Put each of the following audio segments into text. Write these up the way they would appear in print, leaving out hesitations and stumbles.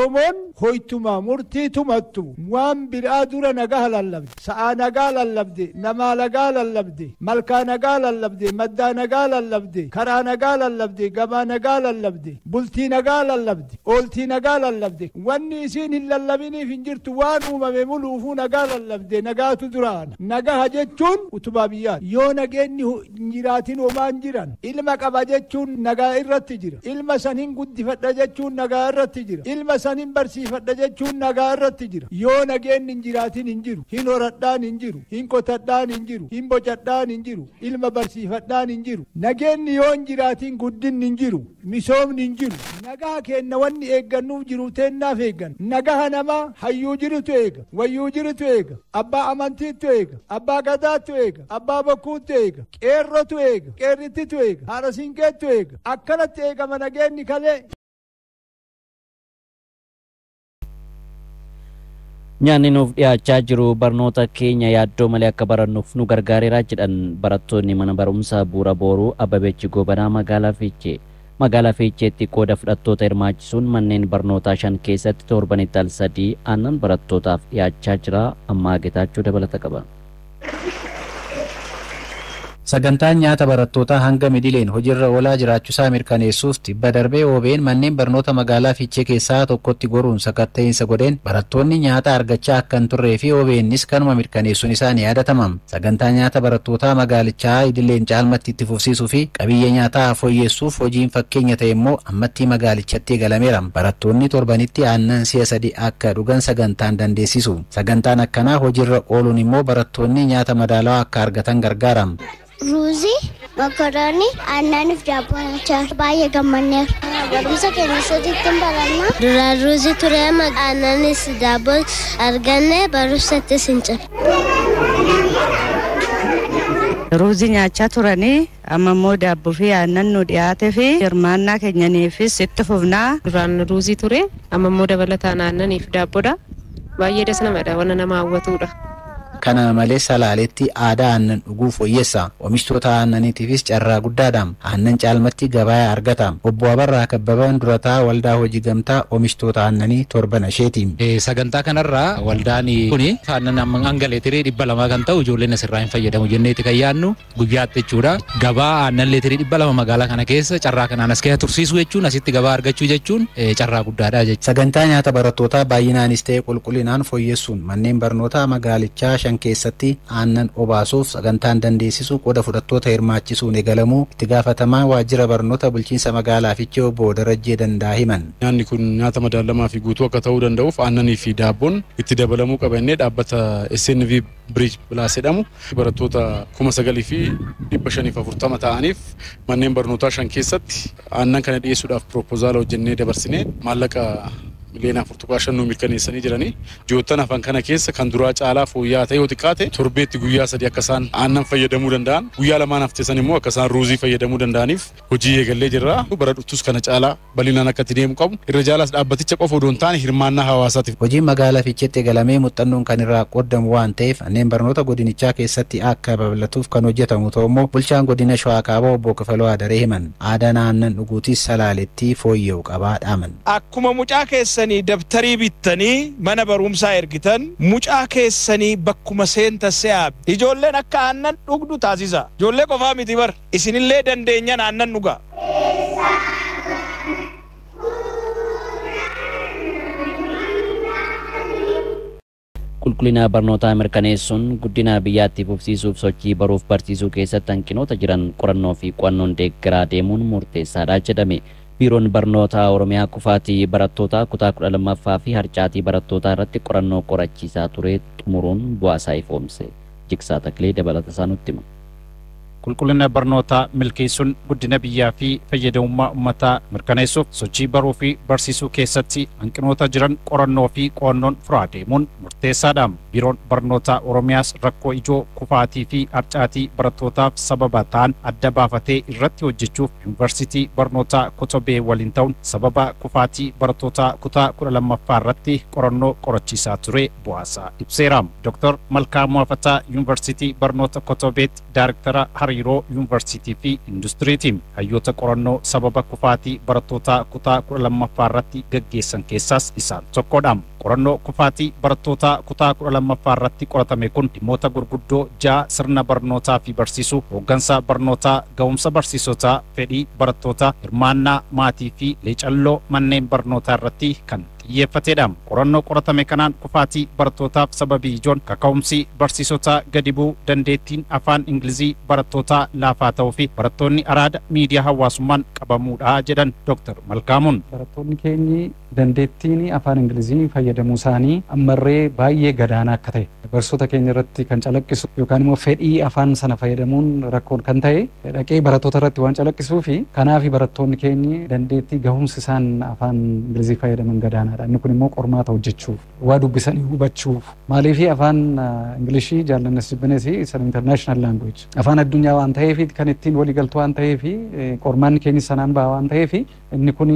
Oromoon hoytuma murtii tumattu waan biraa dura nagaa lallabde. Sa'aa nagaa lallabde, namaa nagaa lallabde, malkaa nagaa lallabde, maddaa nagaa lallabde, karaa nagaa lallabde, gabaa nagaa lallabde, bultii nagaa lallabde, ooltii nagaa lallabde. Wanni isiin hin lallabiniif hin jirtu waan uumame muluufuu nagaa lallabde nagaatu duraana. Nagaha jechuun utubaa biyyaa. Yoo nageenyi hin jiraatin homaan jiran. Ilma qaba jechuun nagaa irratti jira. Ilma san hin guddifadha jechuun nagaa irratti jira. Ilma san hin barsiifadha jechuun nagaa irratti jira. Yoo nageenyi hin jiraatin hin jiru. Hin horadhaan hin jiru. Hin qotadhaan hin jiru. Hin bocadhaan hin jiru. Ilma barsiifadhaan hin jiru. Nageenyi yoo hin jiraatin guddinni hin jiru. Misoomni hin jiru. Nagaa kenna wanni eeggannuuf jiru teennaaf eeggan. Nagaha namaa hayyuu jirutu eega. Wayyuu jirutu eega. Abbaa amantiitu eega. Abbaa gadaatu eega. Abbaa bokkuutu eega. Qeerrotu eega. Qeerrittitu eega. Haadha siinqeetu eega. Akkanatti eegama nageenyi kalee. Nyaanni nuuf dhiyaachaa jiru barnoota keenya yaaddoo malee akka barannuuf nu gargaareera jedhan barattoonni mana barumsaa Buura Booruu Ababeechi Gobanaa magaalaa Fiichee. Magaalaa Fiicheetti qooda fudhattoota hirmaachisuun manneen barnootaa 5 keessatti torbanitti al 3 aannan barattootaaf dhiyaachaa jira. Ammaa Getaachoo dabalata qaba. Sagantaan nyaata barattootaa hanga midileen hojiirra oolaa jiraachuusaa mirkaneessuuf tibba darbee OBN manneen barnoota magaalaa Fiichee keessaa tokkotti goruun sakatta'insa godheen barattoonni nyaata argachaa akka hin turree fi OBNs kanuma mirkaneessuun isaa ni yaadatama. Sagantaa nyaata barattootaa magaalichaa idileen caalmatti itti fufsiisuu fi qabiyyee nyaataa fooyyessuuf hojiin fakkeenya ta'e immoo ammatti magaalichatti eegalameera. Barattoonni torbanitti aannan si'a 3 akka dhugan sagantaan dandeessisu. Sagantaan akkanaa hojiirra ooluun immoo barattoonni nyaata madaalawaa akka argatan gargaara. Ruuzii, makaroonii, aannaniif daabboo nyaachaa baay'ee gammanneera. Barumsa keenya sirriitti hin baranna. Duraan ruuzii ture amma aannanis daabboo arganne barumsattis hin cina. Ruuzii nyaachaa turanii amma immoo daabboo fi aannan nu dhiyaatee fi hirmaannaa keenyaniifis itti fufnaa. Duraan ruuzii ture amma immoo dabalataan aannaniif daabboodha. Baay'ee das namadha waan nama hawwatudha. Kana malees Salaaletti aadaa aannan dhuguu fooyyessa. Oomishtoota aannaniitiifis carraa guddaadha. Aannan caalmatti gabaa argata. Obbo Abarraa Kabbabaan durataa waldaa hojii gamtaa oomishtoota aannanii torban isheeti. Sagantaa kanarraa waldaan kuni aannan hanga leetirii 200 kan ta'u ijoolleen asirraa hin fayyadamu jenneeti kan yaadnu guyyaatti jechuudha. Gabaa aannan leetirii 200 magaalaa kana keessa carraa kanaan as keessa tursiisuu jechuun asitti gabaa argachuu jechuun carraa guddaadha jechuudha. Sagantaa nyaata barattootaa baay'inaanis ta'e qulqullinaan fooyyessuun manneen barnootaa magaalichaa 5 keessatti aannan obaasuuf sagantaan dandeessisu qooda fudhattoota hirmaachisuun eegalamuu itti gaafatamaa waajjira barnoota bulchiinsa magaalaa Fiichee obbo Darajjee Danda'a himan. Nyaanni kun nyaata madaalamaa fi guutuu akka ta'uu danda'uuf aannanii fi daabboon itti dabalamuu qaba innee dhaabbata SNV Bridge Plus jedhamu barattoota 9,540 ta'aniif manneen barnootaa 5 keessatti aannan kana dhiyeessuudhaaf piroopozaala hojjennee dabarsinee maallaqa miliyoona 4.5 nu mirkaneessanii jiranii ji'oottan hafan kana keessa kan duraa caalaa fooyya'aa ta'e yoo xiqqaate torbeetti guyyaa 3 akka isaan aannan fayyadamuu danda'an guyyaa 2 hafte san immoo akka isaan ruuzii fayyadamuu danda'aniif hojii eegallee jirra. Bara dhuftus kana caalaa bal'inaan akka itti deemu qabu irra jaalaas dhaabbaticha qofa odoo hin taane hirmaannaa hawaasaatiif. Hojiin magaalaa Fiicheetti eegalamee muuxannoon kan irraa qoodamu waan ta'eef manneen barnoota godinichaa keessatti akka babal'atuuf kan hojjetamu ta'u immoo bulchaan godina Shawaa Kaabaa obbo Kafaloo Adaree himan. Aadaan aannan dhuguutis Salaaletti fooyya'u qabaa dhaaman. Akkuma mucaa keessanii dabtarii bittanii mana barumsaa ergitan mucaa keessanii bakkuma seenta se'aa ijoolleen akka aannan dhugdu taasisa. Ijoollee qofaa miti bar isinillee dandeenyaan aannan dhugaa. Qulqullina barnootaa mirkaneessuun guddina biyyaatti fufsiisuuf sochii baruuf barsiisuu keessatti hanqinoota jiran qorannoo fi qo'annoon deeggaraa deemuun murteessaadha jedhame. Biiroon barnootaa Oromiyaa kufaatii barattootaa kutaa 12ffaa fi harcaatii barattootaa irratti qorannoo qorachiisaa ture xumuruun bu'aa isaa ifoomse. Jigsaa Taklee dabalata isaa nutti hima. Qulqullina barnootaa milkeessuun guddina biyyaa fi fayyadamummaa uummataa mirkaneessuuf sochii baruu fi barsiisuu keessatti hanqinoota jiran qorannoo fi qo'annoon furaa deemuun murteessaadha. Biiroon barnootaa Oromiyaas rakkoo ijoo kufaatii fi harcaatii barattootaaf sababa ta'an adda baafatee irratti hojjechuuf yuunivarsiitii barnootaa Kotobee waliin ta'uun sababa kufaatii barattootaa kutaa 12ffaa irratti qorannoo qorachiisaa ture bu'aasaa ibseera. Dr. Malkaa Muafataa yuunivarsiitii barnoota Kotobeetti daayirektara hariiroo yuunivarsiitii fi industiriiti. Hayyoota qorannoo sababa kufaatii barattootaa kutaa 12ffaa irratti gaggeessan keessaas isaan tokkodha. Qorannoo kufaatii barattootaa kutaa 12ffaa irratti qoratame kun dhimmoota gurguddoo 6 sirna barnootaa fi barsiisuu, hooggansa barnootaa, ga'umsa barsiisotaa, fedhii barattootaa, hirmaannaa maatii fi leecalloo manneen barnootaa irratti kan xiyyeeffatedha. Qorannoo qoratame kanaan kufaatii barattootaaf sababii ijoon kaka'umsi barsiisotaa gadi bu'uu, dandeettiin afaan Ingilizii barattootaa laafaa ta'uu fi barattoonni araada miidiyaa hawaasummaan qabamuudha jedhan Dr. Malkaamuun. Barattoonni keenyi dandeettiin afaan Ingilizii fayyadamuu isaanii ammarree baay'ee gadaanaa akka ta'e barsiisota keenya irratti kan calaqqisu yookaan immoo fedhii afaan sana fayyadamuun rakkoon kan ta'e dhaqee barattoota irratti waan calaqqisuu fi kanaaf barattoonni keenyi dandeettii gahumsi isaan afaan Ingilizii fayyadaman gadaanaadha. Inni kun immoo qormaata hojjechuuf, waa dubbisanii hubachuuf, maaliif afaan Ingilishii jaallannas jibbinees isa international language afaan addunyaa waan ta'eef kan ittiin waliigaltu waan ta'eef qormaanni keenya sanaan ba'a waan ta'eef inni kun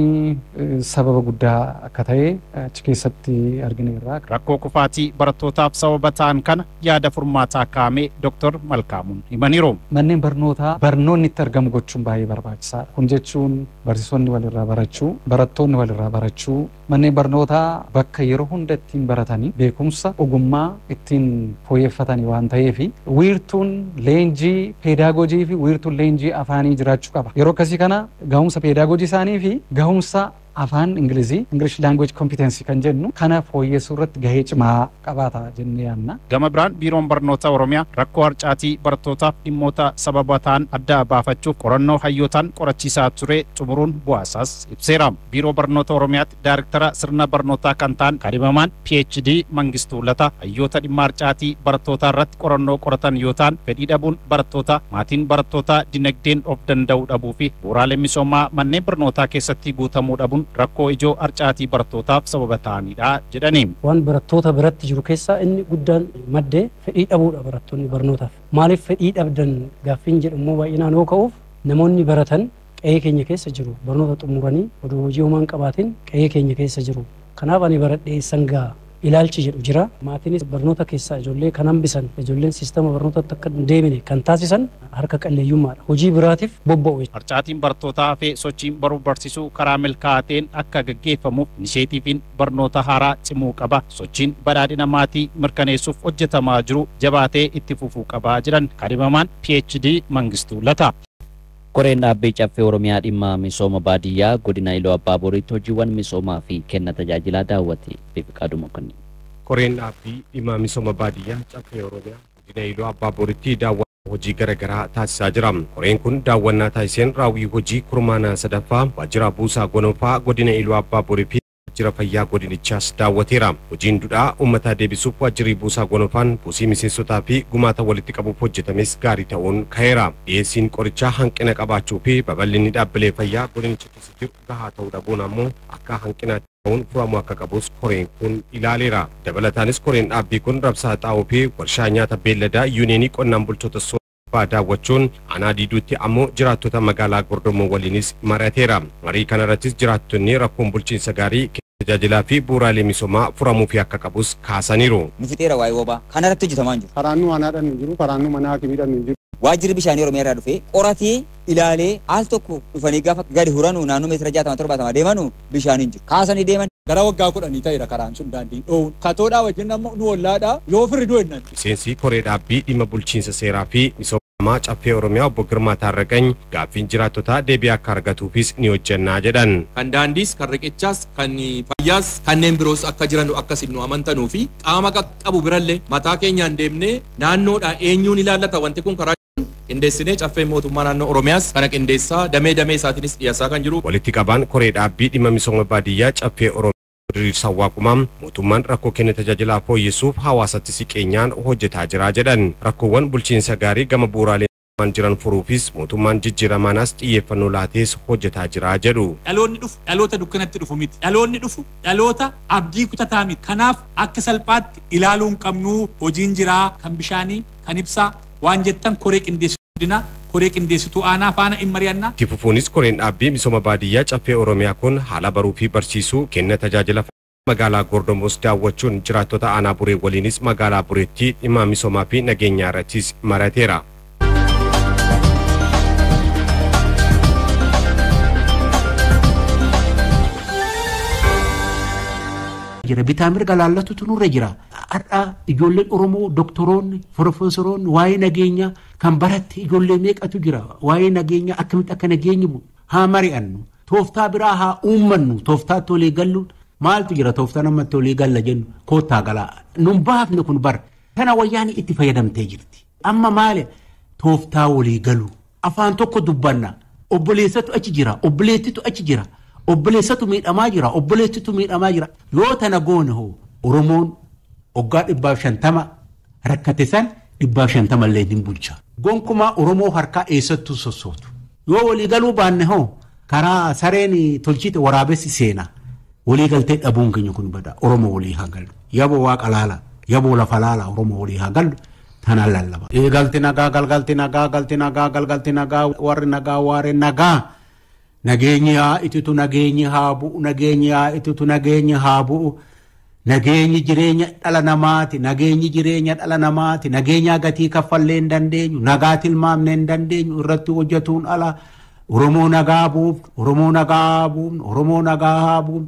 sababa guddaa akka ta'e achi keessatti argineerra. Rakkoo kufaatii barattootaaf sababa ta'an kana yaada furmaataa kaa'ame Dr. Malkaamuun himaniiru. Manneen barnootaa barnoonni itti argamu gochuun baay'ee barbaachisaadha. Kun jechuun barsiisonni walirraa barachuu, barattoonni walirraa barachuu, manneen barnootaa bakka yeroo hunda ittiin baratanii beekumsa ogummaa ittiin fooyyeffatanii waan ta'eef wiirtuun leenjii peedaagojii fi wiirtuun leenjii afaanii jiraachuu qaba. Yeroo akkasii kana gahumsa peedaagojii isaanii fi gahumsa afaan Ingilizii English language competency kan jennu kana fooyyessuu irratti gahee cimaa qabaata jennee yaadna. Gama biraan biiroon barnoota Oromiyaa rakkoo harcaatii barattootaaf dhimmoota sababa ta'an adda baafachuuf qorannoo hayyootaan qorachiisaa ture xumuruun bu'aasaas ibseera. Biiroo barnoota Oromiyaatti daayirektara sirna barnootaa kan ta'an kaadhimamaan PhD Mangistuu Lataa hayyoota dhimma harcaatii barattootaa irratti qorannoo qoratan yoo ta'an fedhii dhabuun barattootaa, maatiin barattootaa dinagdeen of danda'uu dhabuu fi bu'uuraaleen misoomaa manneen barnootaa keessatti guutamuu dhabuun rakkoo ijoo harcaatii barattootaaf sababa ta'anidha jedhani. Waan barattoota biratti jiru keessaa inni guddaan maddee fedhii dhabuudha barattoonni barnootaaf. Maaliif fedhii dhabdan gaaffiin jedhu immoo baay'inaan yoo ka'uuf namoonni baratan qe'ee keenya keessa jiru barnoota xumuranii oduu hojii homaa hin qabaatin qe'ee keenya keessa jiru. Kanaaf ani baradhee sangaa ilaalchi jedhu jira. Maatiinis barnoota keessaa ijoollee kan hambisan, ijoolleen siistama barnootatti akka hin deemine kan taasisan harka qalleeyyummaadha. Hojii biraatiif bobba'u. Harcaatiin barattootaa hafee sochiin baruu barsiisuu karaa milkaa'aa ta'een akka gaggeeffamuuf inisheetiiviin barnoota haaraa cimuu qaba. Sochiin badhaadhina maatii mirkaneessuuf hojjetamaa jiru jabaatee itti fufuu qaba jedhan kaadhimamaan PhD Mangistuu Lataa. Koreen dhaabbii caffee Oromiyaa dhimma misooma baadiyyaa godina Iluu Abbaa Booriitti hojiiwwan misoomaa fi kenna tajaajilaa daawwate. Beefiqaaduu Mokonnin. Koreen dhaabbii dhimma misooma baadiyyaa caffee Oromiyaa godina Iluu Abbaa Booriitti daawwannaa hojii garaagaraa taasisaa jira. Koreen kun daawwannaa taasiseen raawwii hojii kurmaana sadaffaa waajjira buusaa gonofaa godina Iluu Abbaa Boorii fi waajjira fayyaa godinichaas daawwateera. Hojiin duudhaa uummataa deebisuuf waajjirri buusaa gonofaan buusii miseensotaa fi gumaata walitti qabuuf hojjetames gaarii ta'uun ka'eera. Dhiyeessiin qorichaa hanqina qabaachuu fi babal'inni dhaabbilee fayyaa godinicha keessa jiru gahaa ta'uu dhabuun ammoo akka hanqinaatti ta'uun furamuu akka qabus koreen kun ilaaleera. Dabalataanis koreen dhaabbii kun rabsaa xaa'oo fi warshaa nyaata beelladaa yuuneenii qonnaan bultoota Abbaa daawwachuun aanaa diiduutti ammoo jiraattota magaalaa Gordomoo waliinis mari'ateera. Marii kanarrattis jiraattonni rakkoon bulchiinsa gaarii tajaajilaa fi bu'uuraalee misoomaa furamuufi akka qabus kaasaniiru. Nu fixeera waa'ee wobaa kanarratti hojjetamaa hin jiru. Karaannuu aanaadhaan hin jiru, karaannuu mana hakimiidhaan hin jiru. Waajjirri bishaanii Oromiyaa irraa dhufee qoratee ilaalee al tokko dhufanii gaafa gadi huranu naannoo meetira 60 70 deemanu bishaan hin jiru. Kaasanii deeman. Gara waggaa 10 ta'eera karaan sun daandiin dhoowun. Katoodhaa wajjin ammoo nu ollaadhaa yoo firri du'ennan. Miseensi koree dhaabbii dhimma bulchiinsa seeraa fi misoomaa caffee Oromiyaa obbo Girmaa Taarraqany gaaffiin jiraattotaa deebii akka argatuufis ni hojjannaa jedhan. Kan daandiis, kan riqichaas, kan fayyaas, kanneen biroos akka jiran akkasin nu amantanuu fi qaama qaqqabu birallee mataa keenyaan deemnee naannoodhaa eenyuun ilaallata wanti kun karaa qindeessinee caffee mootummaa naannoo Oromiyaas kana qindeessaa damee damee isaatiinis dhiyeessaa kan jiru. Walitti qabaan koree dhaabbii dhimma misooma baadiyyaa caffee Oromiyaa Diriirsaa Waaqumaa mootummaan rakkoo kenna tajaajilaa fooyyessuuf hawaasatti siqeenyaan hojjetaa jira jedhan. Rakkoowwan bulchiinsa gaarii gama bu'uuraalee jiran furuufis mootummaan jijjiiramaanaas xiyyeeffannoo laatees hojjetaa jira jedhu. Dhaloonni dhufu dhaloota dukkanatti dhufu miti. Dhaloonni dhufu dhaloota abdii kutataa miti. Kanaaf akka salphaatti ilaaluu hin qabnu hojiin jiraa kan bishaanii kan ibsaa waan jettan koree qindeessituu koree qindeessituu aanaa faana hin mari'annaa. Itti fufuunis koreen dhaabbii misooma baadiyyaa caffee Oromiyaa kun haala baruu fi barsiisuu kenna tajaajila magaalaa Gordomoos daawwachuun jiraattota aanaa Buree waliinis magaalaa Bureetti dhimma misoomaa fi nageenyaa irrattis mari'ateera. jira. Bitaa mirga laallatutu nurra jira. Har'a ijoolleen Oromoo doktoroonni, profeesoroonni waa'ee nageenyaa kan baratte ijoollee meeqatu jira. Waa'ee nageenyaa akkamitti akka nageenyi bu'u haa mari'annu. Tooftaa biraa haa uummannu. Tooftaatti walii galluun maaltu jira tooftaa namatti walii galla jennu koottaa galaa. Nun baafne kun bara. Kana wayyaan itti fayyadamtee jirti. Amma maali tooftaa walii galu. Afaan tokko dubbanna. Obboleessatu achi jira. Obboleettitu achi jira. Obboleessatu miidhamaa jira. Obboleettitu miidhamaa jira. Yoo tana goone hoo Oromoon waggaa 150 rakkate san 150 illee hin bulcha. Gonkumaa Oromoo harkaa eessattuu sossootu. Yoo walii galuu baanne hoo karaa sareen tolchite waraabessi seena. Walii galtee dhabuun keenya kun bada. Oromoo walii haa galu. Yaboo waaqa laala. Yaboo lafa laala. Oromoo walii haa galu. Tanaan lallaba. Galti nagaa galgalti nagaa galti nagaa galgalti nagaa warri nagaa waaree nagaa. Nageenyi haa ititu nageenyi haa bu'u nageenyi haa ititu nageenyi haa bu'u. Nageenyi jireenya dhala namaati nageenyi jireenya dhala namaati nageenyaa gatii kaffallee hin dandeenyu nagaa tilmaamnee hin dandeenyu irratti hojjetuun ala Oromoo nagaa buufnu Oromoo nagaa buufnu Oromoo nagaa haa buufnu.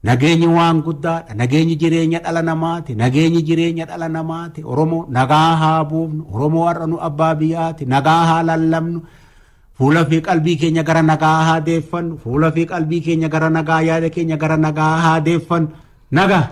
Nageenyi waan guddaadha nageenyi jireenya dhala namaati nageenyi jireenya dhala namaati Oromoo nagaa haa buufnu Oromoo har'a nu abbaa biyyaati nagaa haa lallabnu. Fuula fi qalbii keenya gara nagaa haa deeffannu fuula fi qalbii keenya gara nagaa yaada keenya gara nagaa haa deeffannu nagaa.